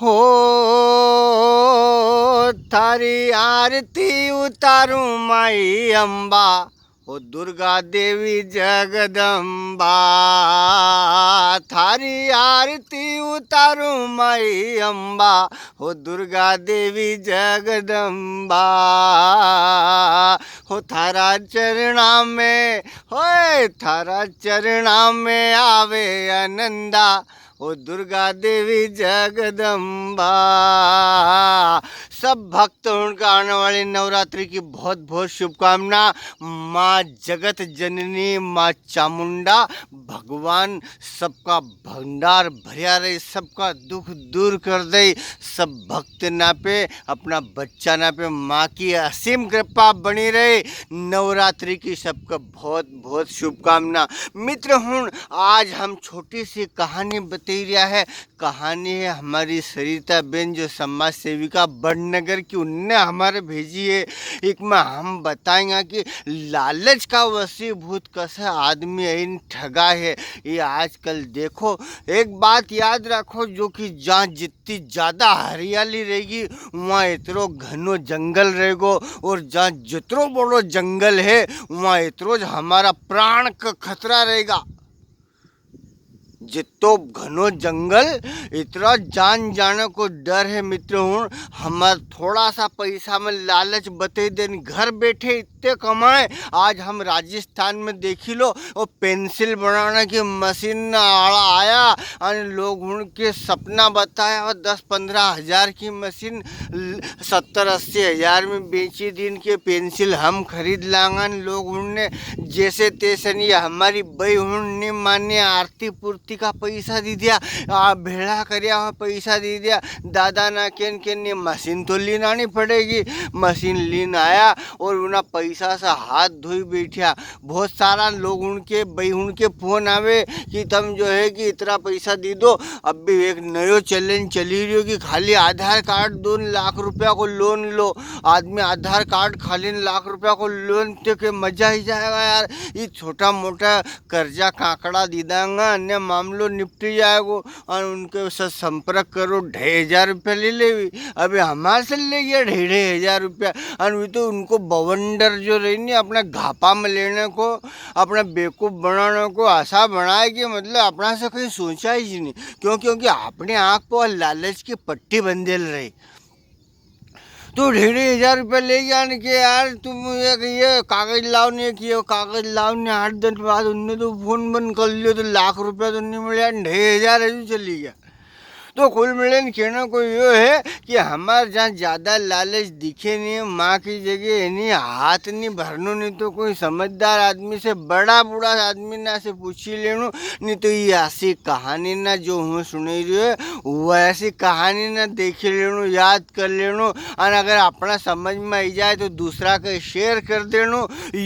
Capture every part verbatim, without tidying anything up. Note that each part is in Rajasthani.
हो थारी आरती उतारूं माई अम्बा, हो दुर्गा देवी जगदम्बा। थारी आरती उतारूं माई अम्बा, हो दुर्गा देवी जगदम्बा। हो थारा चरणा में, होए थारा चरणा में आवे आनंदा, ओ दुर्गा देवी जगदम्बा। सब भक्त हुण का आने वाली नवरात्रि की बहुत बहुत शुभकामना। माँ जगत जननी, माँ चामुंडा, भगवान सबका भंडार भरिया रहे, सबका दुख दूर कर दे। सब भक्त ना पे, अपना बच्चा ना पे माँ की असीम कृपा बनी रहे। नवरात्रि की सबका बहुत बहुत शुभकामना। मित्र हुण, आज हम छोटी सी कहानी बतई रिया है। कहानी है हमारी सरिता बेन, जो समाज सेविका बड़नगर की, उनने हमारे भेजी है। एक में हम बताएंगे कि लालच का वशीभूत कसे आदमी आइन ठगा है। ये आजकल देखो, एक बात याद रखो, जो कि जहाँ जितनी ज्यादा हरियाली रहेगी, वहाँ इतरो घनो जंगल रहेगो, और जहाँ जितरो बड़ो जंगल है, वहाँ इतरो ज हमारा प्राण का खतरा रहेगा। जितो घनो जंगल, इतरा जान जाने को डर है। मित्र हुण, हमार थोड़ा सा पैसा में लालच बतई देन घर बैठे इतने कमाए। आज हम राजस्थान में देखी लो, वो पेंसिल बनाने की मशीन आला आया, अने लोग हुण के सपना बताया, और दस पन्द्रह हजार की मशीन ल-, सत्तर अस्सी हजार में बेची दीन के पेंसिल हम खरीद लांगा। न लोग हुण ने जैसे तैसे नी, हमारी बई हुण नी माने, आरती पूर्ति का पैसा दी दिया, आ, भेला करिया हुआ पैसा दी दिया। दादा ना केन केन ने मशीन तो लीन आनी पड़ेगी। मशीन लीन आया और उना पैसा से हाथ धोई बैठा। बहुत सारा लोग हुण के, बई हुण के फोन आवे कि तम जो है कि इतरा पैसा दी दो। अब भी एक नयो चैलेंज चली रह्यो कि खाली आधार कार्ड दो न लाख रुपया को लोन लो। आदमी आधार कार्ड खाली न लाख रुपया को लोन ते के मजा ही जाएगा यार। ये छोटा मोटा कर्जा काकड़ा दी दांगा, अन्य मामलो निपटी जाएगो। अन उनके से संपर्क करो, ढाई हजार रुपया ले लेवी। अबे हमारे से ले गया ढाई, ढाई हजार रुपया। अन वी तो उनको बवंडर जो रही नी, अपने घापा में लेने को, अपने बेवकूफ बनाने को, असा बनाए कि मतलब अपना से कहीं सोचा ही नहीं। क्यों? क्योंकि अपने आँख पर लालच की पट्टी बंधेल रही। तो ढाई हजार रुपया ले गया ने के, "यार, तुम एक ये कागज लाओ ने, एक ये कागज लाओ ने।" आठ दिन बाद उनने तो फोन बंद कर लियो, तो लाख रुपया तो नहीं मिला, ढाई हजार है जो चली गया। तो कुल मिले ने कहने को यो है कि हमारे जहाँ ज्यादा लालच दिखे नहीं, माँ की जगह है नहीं, हाथ नहीं भरनो, नहीं तो कोई समझदार आदमी से, बड़ा बूढ़ा आदमी ना से पूछी लेनो, नहीं तो ये ऐसी कहानी ना जो हूँ सुनाई रही है, वैसी कहानी ना देखी लेनो, याद कर लेनो। और अगर अपना समझ में आई जाए तो दूसरा के शेयर कर देनो।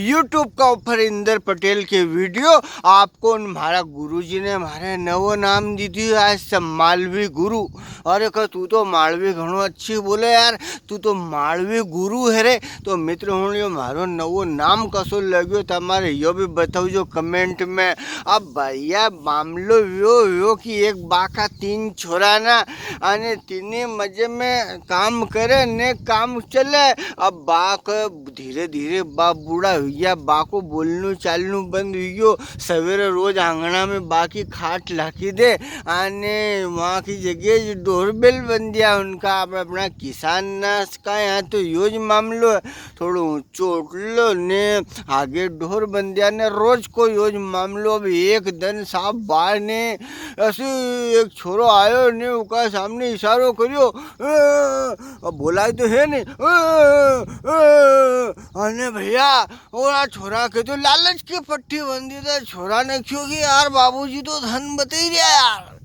YouTube का ऊपर इंदर पटेल के वीडियो आपको न म्हारा गुरुजी ने म्हारे नवो नाम दी दी, आज से मालवी गुरु। अरे कह, तू तो मालवी घणो अच्छी बोले यार, तू तो मालवी गुरु है रे। तो मित्र हुण, यो म्हारो नवो नाम कसो लग्यो, तमारे यो भी बताओ जो कमेंट में। अब भैया, मामलो यो, यो कि एक बा का तीन छोरा ना, अने तीनी मजे में काम करे ने काम चले। अब बा के धीरे धीरे बा बूढ़ा हुई गया, बा को बोलनू चालनू बंद हुई गयो। सवेरे रोज आंगणा में बा की खाट लाकी दे, अने वहाँ की जगह जो डोरबेल बन दिया उनका। अब अपना किसान ना का यहाँ तो यो ज मामलो है, थोड़ो ऊंचो ओटलो ने आगे ढोर बंदिया ने रोज को यो ज मामलो। अब एक दिन साहब बा ने ऐसे एक छोरो आयो ने उका सामने इशारो करियो, "अ, अ," अब बोलाई तो है नी, "अ, अ, अ," अने भैया, और आ छोरा के तो लालच की पट्टी बंधी था। छोरा ने क्यों कि यार, बाबूजी तो धन बतई रिया यार।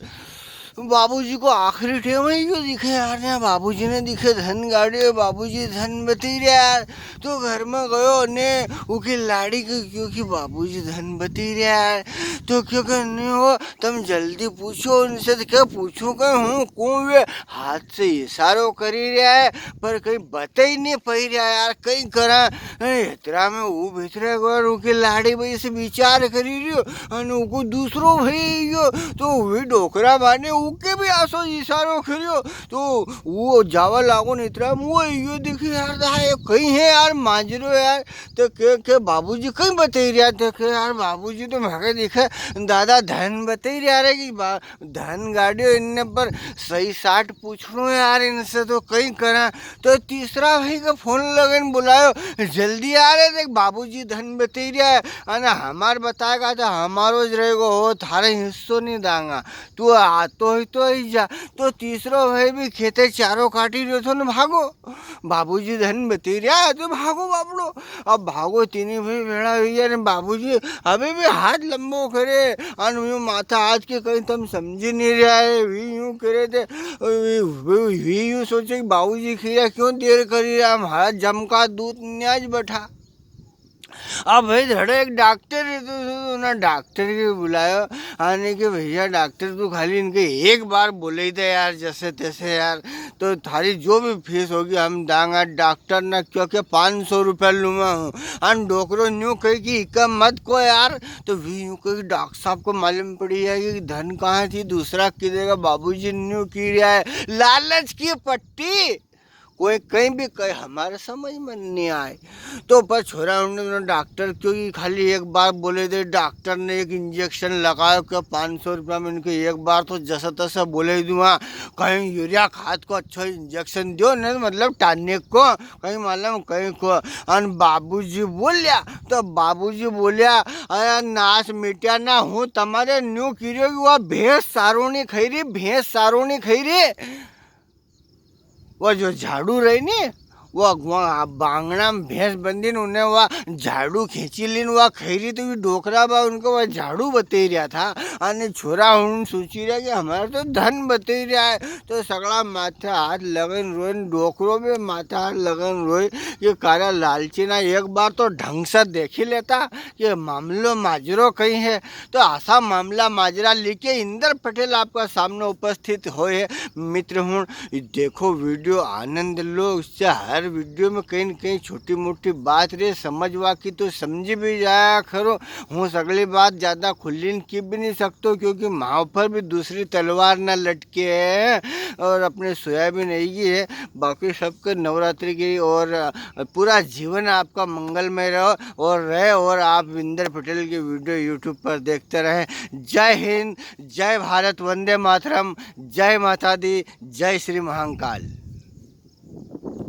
बाबूजी को आखिरी टेम ही क्यों दिखे यार, ने बाबूजी ने दिखे धन गाड़ी, बाबूजी धन बतई रिया यार। तो घर में गयो ने उकी लाड़ी के क्यों कि बाबूजी धन बतई रिया यार। तो क्यों कि नहीं हो, तम जल्दी पूछो उनसे। तो क्या पूछूं, कह हूँ कौन वे हाथ से इशारो करी रिया है, पर कहीं बतई नहीं पई रिया यार, कहीं करा। अरे इतरा में वो भीतरे गयो, उकी लाड़ी भाई से विचार करी रियो, अने उको दूसरो भाई गयो, तो वी डोकरा बा ने उके भी आसो इशारो करियो, तो वो जावा लागो ने इतरा में वो यो देखे, "यार, दा, ये कई है यार, माजरो यार।" तो के, के, "बाबूजी कई बतई रिया?" तो के, "यार, बाबूजी तो म्हाके दिखे, दादा धन बतई रिया रे कि बा-, धन गाड़ियो इनने पर सही साठ पूछणो है यार, इनसे तो कई करा।" तो तीसरा भाई का फोन लगन बुलायो, "जल्दी आ रे, देख बाबूजी धन बतई रिया है, अने हमार बताएगा तो हमारो ज रहेगो हो, थारे हिस्सो नी दांगा, तू आतो ही तो ही जा।" तो तीसरो भाई भी खेते चारो काटी रह्यो थो ने भागो, बाबूजी धन बतई रिया है, तो भागो बापड़ो। अब भागो, तीनी भाई भेळा हुई गया ने बाबूजी अभी भी हाथ लंबो करे, अन यूं माथा हाथ के कई तम समझी नी रिया है, वी यूं करे थे, वी, वी, वी यूं सोचे कि बाबूजी खीरा क्यों देर करी रिया, म्हारा जम का दूत न्याज बैठा। अब भाई धड़े एक डॉक्टर है, तो, तो, तो ना डॉक्टर के बुलायो, आने के, "भैया डॉक्टर, तू खाली इनके एक बार बोले ही दे यार, जैसे तैसे यार, तो थारी जो भी फीस होगी हम दांगा।" डॉक्टर ने क्यो के पाँच सौ रुपया लूँगा हूँ। अन डोकरो न्यू कही कि इका मत को यार, तो वी यूं कही, "डॉक्टर साहब को मालूम पड़ी है कि धन कहाँ थी, दूसरा की देगा, बाबूजी न्यू की रिया है, लालच की पट्टी।" कोई कहीं भी कहे, हमारे समझ में नहीं आए। तो पर छोरा उनने डॉक्टर क्यो कि खाली एक बार बोले दे, डॉक्टर ने एक इंजेक्शन लगायो, के पाँच सौ रुपया में इनके एक बार तो जैसा तैसा बोले ही दूंगा, कहीं यूरिया खाद को अच्छो इंजेक्शन दियो, नहीं मतलब टॉनिक को, कहीं मालूम कहीं को। अन बाबूजी बोल्या, तो बाबूजी बोल्या, "अरे नाश मिट्या ना, हूँ तमारे न्यू की रियो कि वा भैंस सारोनी खाई री, भैंस सारोनी खाई री।" वो जो झाड़ू रही नी, वो, वो बांगड़ा में भैंस बंदी ने उन्हें वा झाड़ू खींची लीन वा खैरी, तो ये डोकरा बा उनको वा झाड़ू बतई रिया था। अने छोरा हुन सोची रिया कि हमारा तो धन बतई रिया है, तो सगळा माथे हाथ लगन रोइन, डोकरो भी माथे हाथ लगन रोई। ये कारा लालची ना एक बार तो ढंग से देखी लेता, ये मामलो माजरो कई है। तो असा मामला माजरा लेके इंदर पटेल आपका सामने उपस्थित होए है। मित्र हुण, देखो वीडियो आनंद लो, इससे हर वीडियो में कहीं न कहीं छोटी मोटी बात रे समझवा की तो समझी भी जाया करो। हूँ सगली बात ज्यादा खुली न की भी नहीं सकतो, क्योंकि माँ पर भी दूसरी तलवार ना लटके है और अपने सोया भी नहीं की है। बाकी सबके नवरात्रि की और पूरा जीवन आपका मंगलमय रहो और रहे और आप इंदर पटेल की वीडियो YouTube पर देखते रहें। जय हिंद, जय भारत, वंदे मातरम, जय माता दी, जय श्री महाकाल।